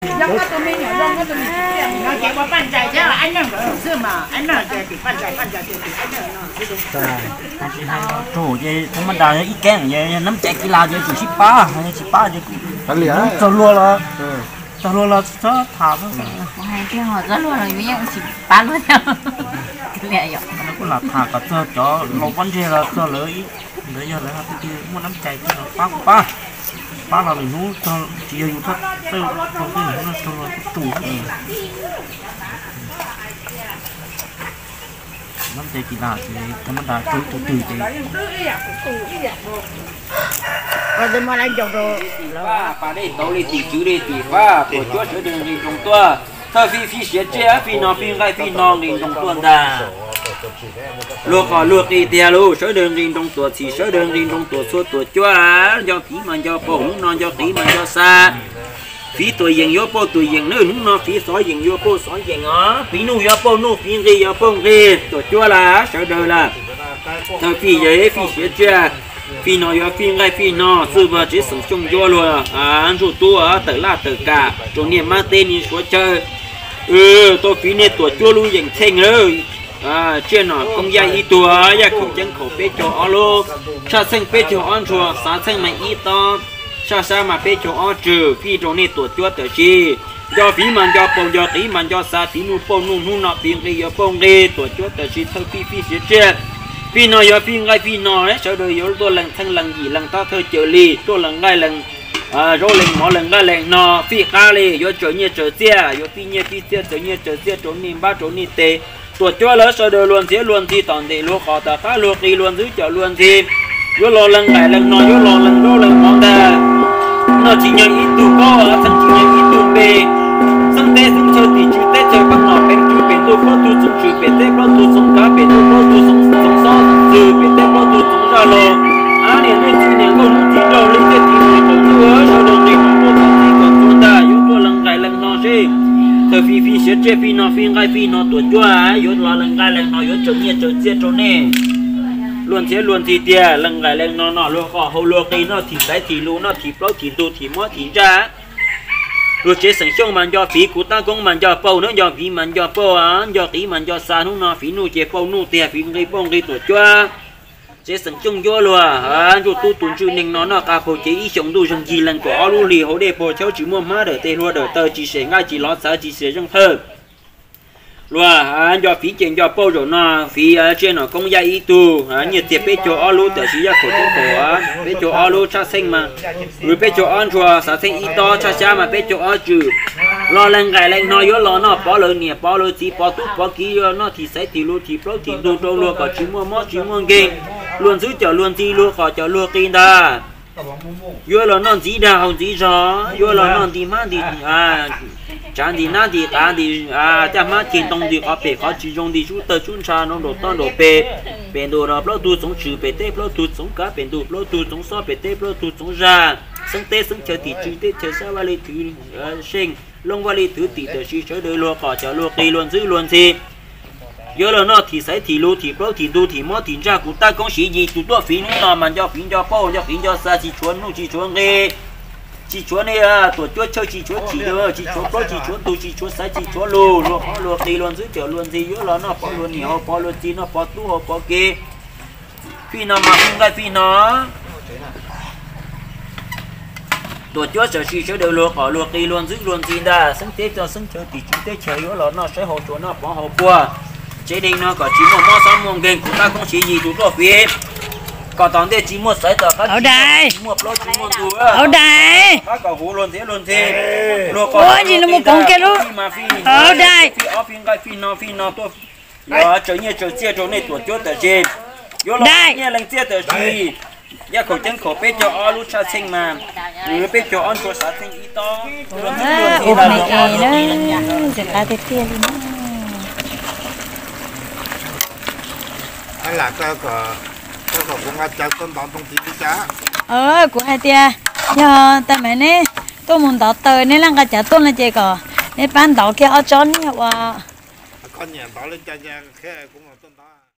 Ces ua paj ntsais thiab, ab neeg xwb mas ab neeg ces tim paj ntsais, paj ntsais ces tim ab neeg no. Rau ces thab mab das ib keeb, yog nab cai kis las ces tsum sib pab, yog tsis pab ces kuj txog luag los, txog luag los txhob tham. Txog luag los yeej tsis pab luag thiab. Kuj lam tham kom txog cov laus pob ntseg los txog lawv, lawv yog lawv twb muaj nab cai los pab kuj pab, pab los lwm hnub tsis yog yus txhob txawj rau tej no, txog luag kuj tus. Nab cai kis las ces thab mab das rau ib tug twg ces pas dej tauv li tim tswv li tim fab, tuam cuab sawv daws nqis nroos tuaj. Thawj fij fij siav tsiaj, fij no fij nqaij fij no nqis nroos tuaj ntag. Luag qos luag qis tiag lauj, sawv daws nqis nroos tuam txhim, sawv daws nqis nroos tuam txhua tuam cuab. Nco fiv mas nco paug, hnub no nco qiv mas nco xa. Fiv tuam yeem yuav paug tuam yeem nawb, hnub no fiv xov yeem yuav paug xov yeem os. Fiv nuj yuav paug nuj, fiv nqi yuav paug nqi, tuam cuab las sawv daws las. Thawj fij yog fij siav tsiaj, fij no yog fij nqaij fij no, txwj vag tsev xeem Xyooj Ncuab luag, Ntsuj Tub tawm laj tawm kam rau niaj mab teb niaj suav chaw. Tau fiv nej tuam cuab lub yeem txheej lawm. Tsiaj nom koob yaj ib tug, yaj khaum ceeb khaum peb caug ob lub, tshaj txheej peb caug ob ntshua, xav txheej mas ib tob, saj sab mas peb caug ob tswm, fij rau nej tuam cuab tam sim. Nco fiv mas nco paug, nco qiv mas nco xa, fiv nuj paug nuj, hnub no fiv nqi yuav paug nqi, tuam cuab tam sim thawj fij fij siav tsiaj. Fij no yog fij nqaij fij no, sawv daws yuav tuaj lees txheej lees yim lees tob thawj caws li, tuaj lees nqaij lees zaub lees mov lees nqaij lees no, fij qab li yuav tsaws nyiaj tsaws txiaj, yuav fij nyiaj fij txiaj tsaws nyiaj tsaws txiaj rau nej npab rau nej tes. Tuam cuab lawv sawv daws luag ntxhiav luag ntxhi tom ntej luag qos tom qab luag qis luag ntxwb cov luag ntxhi. Yuav los lees nqaij lees no, yuav los lees zaub lees mov ntag. Noj tsis nyob ib tug kaub, txheeb tsis nyob ib tug npe. Xeeb teb xeeb chaw tim tswv teb chaws pab nom peb tswv pem ntuj plaub tug txoov tswm pem teb plaub tug txoov kav pem ntuj plaub tug txoov xob txwm pem teb plaub tug txoov zaj los. Ab niam ntxwj niam nkauj hnub txiv nraug li tej tiv mus qaum ntuj sawv daws nqis nroos tuaj tom txhij kom txhua ntag yuav tuaj lees nqaij lees no seb. Thaum fij fij siav tsiaj fij no fij nqaij fij no tuam cuab yuav los lees nqaij lees no yuav tsaws nyiaj tsaws txiaj rau nej. Luag ntxhiav luag ntxhi tiag, lees nqaij lees no no luag qos hau luag qis noj thim xaiv thim lus noj thim plaub thim ntug thim mob thim ntsaj. Luag tsev xeem Xyooj mas nco fiv, kuv tab koob mas nco paug, nco fiv mas nco paug, nco qiv mas nco xa, hnub no fiv nuj ces paug nuj tiag, fiv nqi paug nqi tuam cuab. Tsev xeem Xyooj Ncuab luag, Ntsuj Tub tus ntswj neeg no noj qab paug ces ib xyoos ntuj zeeg yig lees kaum ob lub hlis hauv dej puag chaub tsis muaj hmab dawm tes hlua dawm taw tsis sem nqaij tsis lov txhav tsis sem zeej thawj. Luag nco fiv ces nco paug zaum no, fiv tsiaj nom koob yaj ib tug, nyiaj txiag peb caug ob lub tam sim yaj khaum tub kaum, peb caug ob lub tshaj txheej mas, peb caug ob ntshua xav txheej ib tob tshaj xyab mas peb caug ob tswm. Los lees nqaij lees no yuav los noj pov lawv niam pov lawv txiv pov tub pov kiv, yuav noj thim xaiv thim lus thim plaub thim ntug rau luag kom tsis muaj mob tsis muaj nkeeg. Luag ntxwb cov luag ntxhi luag qos cov luag qis ntag. Yuav los noj ntxiv dag haus ntxiv zog, yuav los noj nti hmab nti tsav nti nab nti qav nti caj hmab ceg ntoo nti qhov pem qhov tsis zoo nti sub tawg sub ntsha no nraum toj nraum pes, pem ntuj plaub tug txoov tswm pem teb plaub tug txoov kav pem ntuj plaub tug txoov xob pem teb plaub tug txoov zaj, xeeb teb xeeb chaw tim tswv teb chaws sab vaj li thwv seej, looj vaj li thwv tim tam sim sawv daws luag qos cov luag qis luag ntxwb luag ntxhi. Yuav los noj thim xaiv thim lus thim plaub thim ntug thim mob thim ntsaj kuv tab koob siv yig tus tuaj fiv hnub no mas nco fiv nco paug nco fiv nco xa tsis tshuav nuj tsis tshuav nqi. Tsis tshuav nej tuam cuab chaw tsis tshuav chim tsis tshuav plaub tsis tshuav ntug tsis tshuav xaiv tsis tshuav lus luag qos luag qis luag ntxwb cov luag ntxhi yuav los noj pov luag niam haus pov luag txiv noj pov tub haus pov kiv. Fij no mas fij nqaij fij no. Tuam cuab tam sim sawv daws luag qos luag qis luag ntxwb luag ntxhi ntag, xeeb teb txog xeeb chaw tim tswv teb chaws yuav los noj saib haus tsuas noj pov haus puag. Tsev neeg no kom tsis muaj mob xob muaj nkeeg kuv tab koob siv yig tus tuaj fiv. Kom tom ntej tsis muaj xaiv tom qab tsis muaj plaub tsis muaj ntug, qab kom huv luag ntxhiav luag ntxhi. Luag qos luag qis mas fij, fij ob fij nqaij fij no fij no tuaj. Yuav tsaws nyiaj tsaws txiaj rau nej tuam cuab tam sim. Yuav los nyiaj leej txiaj tam sim. Yaj khaum ceeb khaum peb caug ob lub tshaj txheej mas, peb caug ob ntshua xav txheej ib tob. Ua me es na, txiv qab tiag tiag li na. Kuv hais tias yog tas mas neb tuaj mus ntov taws neb laj nqa cav tuaj no ces kom neb pab ntov kiag ob tsob niag uas